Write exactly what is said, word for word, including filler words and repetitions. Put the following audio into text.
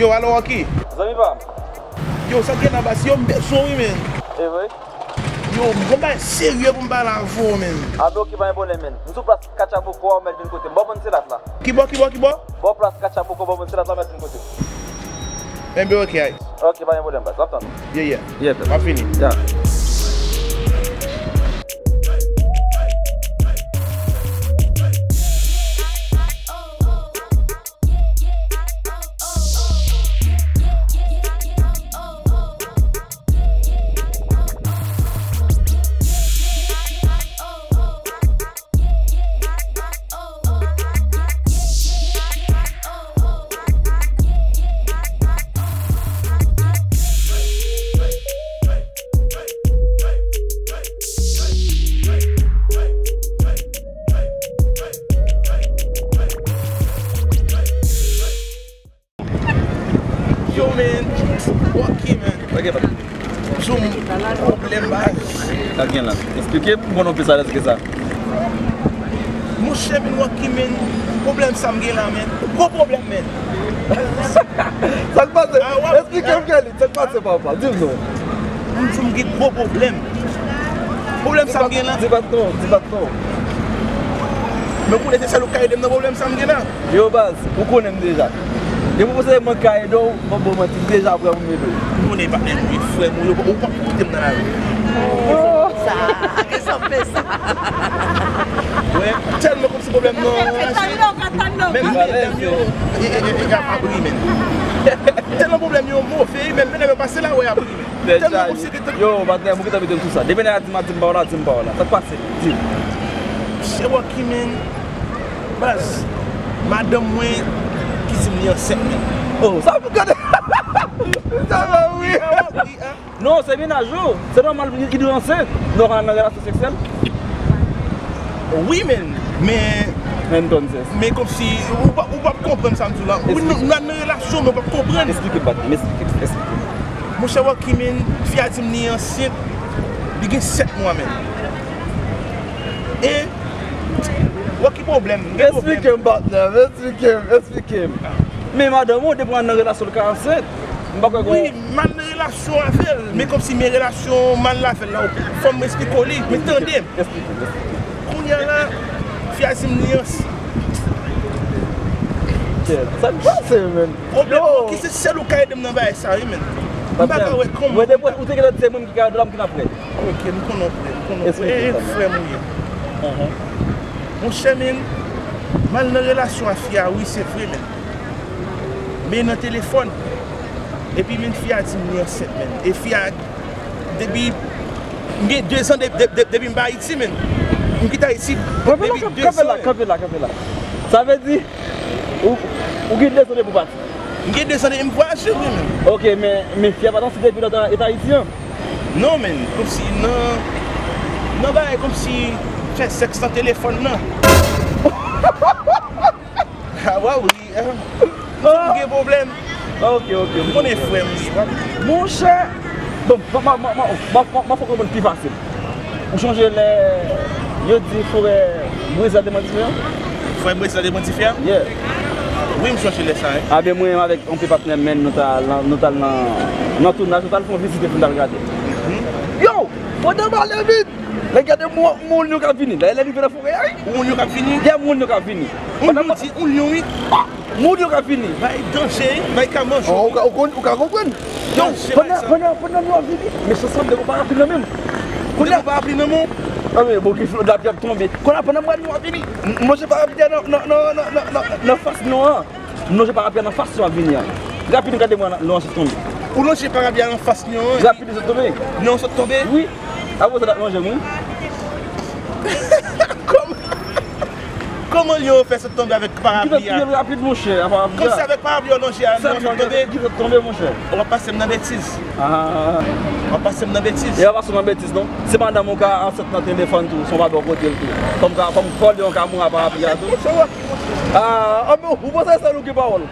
Yo, alo, Rocky. Zanmi pa m. Yo, sa k gen la, baz? Yo, m bezwen w wi, men. E vre? Yo, m gon bagay serye pou m pale avè w, men. A, men oke, pa gen pwoblèm, men. M sou plas Katchaboko a, ou mèt vin kote m. Bò bann selat la. Ki bò, ki bò, ki bò? Bò plas Katchaboko, bò bann selat la, ou mèt vin kote m. Enben, oke, ay. Oke, pa gen pwoblèm, baz. M ap tann ou. Yeah, yeah. Yeah, m ap fini. Yeah. Yo, men, Rocky, men. Ok, pa. Sou pwoblèm, baz. Sa gen la? Eksplike m, m konn anpil sa, sa. Monchè, men, Rocky, men, pwoblèm sa m gen la, men. Gwo pwoblèm, men. Sa k pase? Ah, w ap ri, eksplike m, Kelly. Sa k pase, papa? Di m non. M di w m gen gwo pwoblèm. Pwoblèm sa m gen la. Di pa t non, di pa t non. Men konnen se sèl ou k ka ede m nan pwoblèm sa m gen la. Yo, baz, ou konnen m deja. Depi w panse mwen ka ede w, m ap ba w manti, m deja prè pou m ede w. M konnen patnè m ye, frè m ou ye, ou p ap kite m nan lari. Sa, a ke sa w fè sa? Wè, tèlman kòmsi pwoblèm nan rache. Menm medam yo, e, e, e, e, ap ri, men. Tèlman pwoblèm yo move, menm medam yo pase la, wè, ap ri, men. Tèlman kòmsi gen tan. Yo, patnè m, ou gentan mete m sou sa. Depi nèg la di m a di m pa w la, di m pa w la. Sa k pase? Di m. Se Rocky, men. Baz, madanm mwen ki di m li ansent, men. Oh, sa gade. Sa va wi. Non, se mennaj ou. Se nòmal pou li, li ansent. Non, nan relasyon seksyèl. Wi, men, men, men kòmsi ou p ap, ou p ap konprann sa m di w la. Wi, nou, nou nan relasyon, men ou p ap konprann. Eksplike m, patnè, eksplike m, eksplike m. Monchè Rocky, men, fi a di m li ansent, li gen sèt mwa, men. E, Rocky, pwoblèm, gen pwoblèm. Eksplike m, patnè, eksplike m, eksplike m. Men madanm ou, depi w nan relasyon, l ka ansent. M pa kwè gon... Wi, m al nan relasyon avè l, men kòmsi men relasyon m al avè l la, fò m eksplike w li, men tande m. Eksplike, eksplike. Kounye a la, fi a di m li ansent. Sa k pase, men? Pwoblèm ki se sèl ou ka ede m nan bagay sa, wi, men. M pa ka wè kòman. Mwen, depi ou te gentan di se mwen ki ka ede w la, m gentan prè. Ok, m konnen w prè, m konnen w prè. Eksplike sa. E, frè m ou ye. Monchè, men, m al nan relasyon a fi a, wi, se vre, men. Men nan telefòn. Epi, men, fi a di m li ansent, men. E fi a, depi, m gen dezan de, de, de, depi m pa Ayiti, men. M kite Ayiti depi dezan. Kanpe la, kanpe la, kanpe la. Sa vle di, ou, ou gen dezan depi w pati? M gen dezan depi m vwayaje, wi, men. Ok, men, men fi a pa t ansent depi lè w t Ayiti an? Non, men, kòmsi nan, nan bagay kòmsi fè sèks nan telefòn nan. A, w ap ri, hein? M gen pwoblèm. Ok, ok, m konnen frè m li. Monchè, bon, m ap fè w konprann pi fasil. Ou chonje lè yo di frè Brizèl te pran dife a? Frè Brizèl te pran dife a? Yeah. Wi, m chonje lè sa, wi. A ben, mwen menm avèk yon pil patnè m, men nou t al nan, nou t al nan, nan tounaj, nou t al fè yon vizit epi nou t al gade. Yo! Pandan m ale vit, lè gade moun, moun yo k ap vini. Lè, lè rive nan forè a, wi. Moun yo k ap vini? Yeah, moun yo k ap vini. Moun yo di, moun yo, wi. Moun yo k ap vini. Bay danje, wi. Bay ka manje. Ou ka, ou konn, ou ka konprann. Yo, pandan, pandan, pandan nou ap vini, men se sanble gon parapli nan men m. Kounye a, gon parapli nan men w? A men, bon, gen flòt lapli ap tonbe. Kounye a, pandan m wè nou ap vini, m lonje parapli a nan, nan, nan fas nou an. M lonje parapli a nan fas nou ap vini an. Rapid, m gade mwen, nou an sot tonbe. Ou lonje parapli a nan fas nou an? Rapid, nou sot tonbe. Nou an sot tonbe? Wi. Apre sa, n ap lonje, wi. Kòman? Kòman yo fè sot tonbe avèk parapli a? Ki rapid, monchè, a parapli a. Kòmsi avèk parapli yo lonje a, nou an sot tonbe? Ki sot tonbe, monchè? W ap pase m nan betiz. Ah. W ap pase m nan betiz. E w ap pase m nan betiz, non. Se madanm ou ka ansent nan telefòn tou, se yon pa bò kote l tou. Kòm ka, kòm vòlè yon ka mouri a parapli a tou. Ah, ah, men ou panse se sèl ou ki gen pawòl?